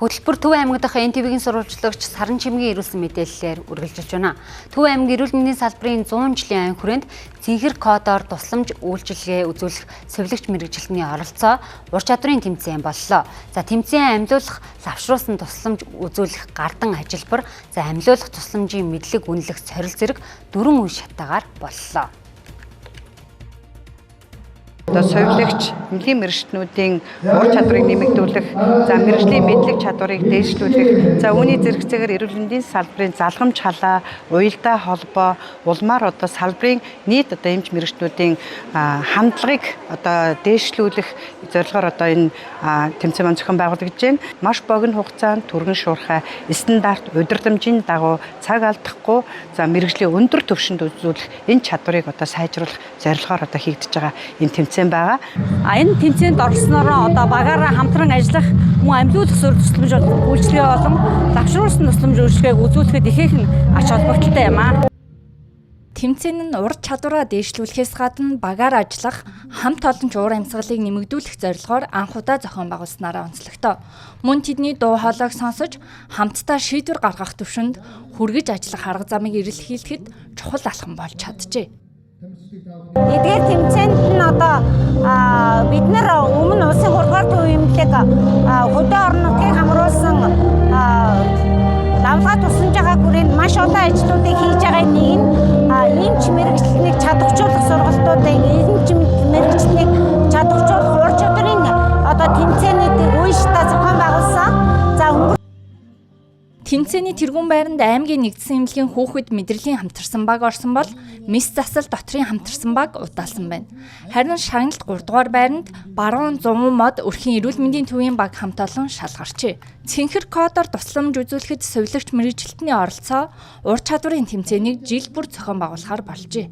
Хөтөлбөр Төв аймаг дахь НТВ-ийн сурвалжлагч Саран Чимгийн ирүүлсэн мэдээллээр үргэлжилж байна. Төв аймаг эрүүл мэндийн салбарын 100 жилийн ан хүрээнд цэнхэр кодоор тусламж үйлчилгээ үзүүлэх сувилагч мэргэжилтний оролцоо ур чадварын тэмцээн боллоо. За, тэмцээн амьлуулах, лавшруулсан тусламж үзүүлэх гардан ажилбар, за, амьлуулах тусламжийн мэдлэг үнэлэх сорил зэрэг дөрвөн үе шаттайгаар боллоо. Одоо сувилагч эмнэлгийн мэргэжилтнүүдийн ур чадварыг нэмэгдүүлэх, за, мэргэжлийн мэдлэг чадварыг дээшлүүлэх, за, үүний зэрэгцээгээр эрүүл мэндийн салбарын залгамж халаа, уялдаа холбоо, улмаар одоо салбарын нийт одоо эмч мэргэжилтнүүдийн хандлагыг одоо дээшлүүлэх зорилгоор одоо энэ тэмцээн маань зохион байгуулагдаж байна. Маш богино хугацаанд түргэн шуурхай стандарт удирдамжийн дагуу цаг алдахгүй, за, мэргэжлийн өндөр түвшинд үзүүлэх энэ чадварыг одоо сайжруулах зорилгоор одоо хийгдэж байгаа энэ тэмцээн байгаа. А энэ тэмцээнд оролцсоноор одоо багаараа хамтран ажиллах, мөн амьлуулах суурь тусламж үйлчилгээ болон лавшруулсан тусламж үйлчилгээг үзүүлэхэд ихээхэн ач холбогдолтой юм аа. Тэмцээн нь ур чадвараа дээшлүүлэхээс гадна багаар ажиллах, хамт олонч уур амьсгалыг нэмэгдүүлэх зорилгоор анх удаа зохион байгуулснараа онцлогтой. Мөн тэдний дуу хоолойг сонсож, хамтдаа шийдвэр гаргах түвшинд хүргэж ажиллах арга замыг эрэлхийлэхэд чухал алхам болж чаджээ. Эдгээр тэмцээнд нь одоо бид нар өмнө улсын 3 дугаар төв эмнэлэг хөдөө орон нутгийг хамруулсан лавлгаа тусламж байгаа хүрээнд маш олон ажлуудыг хийж байгаа нэг нь эмч мэргэжилтнийг чадваржуулах сургалтуудыг, эмч мэргэжилтнийг чадваржуулах ур чадварын одоо тэмцээнүүдийг үе шатаа зохион байгуулсан. За, Тэмцээний тэргүүн байранд аймгийн нэгдсэн эмнэлгийн хүүхэд мэдрэлийн хамтарсан баг орсон бол мэс засал дотрын хамтарсан баг удаалсан байна. Харин шагналт 3 дугаар байранд Баруун 100 мод өрхийн эрүүл мэндийн төвийн баг хамт олон шалгарчээ. Цэнхэр кодоор тусламж үзүүлэхэд сувилагч мэргэжилтний оролцоо ур чадварын тэмцээнийг жил бүр зохион байгуулахаар болжээ.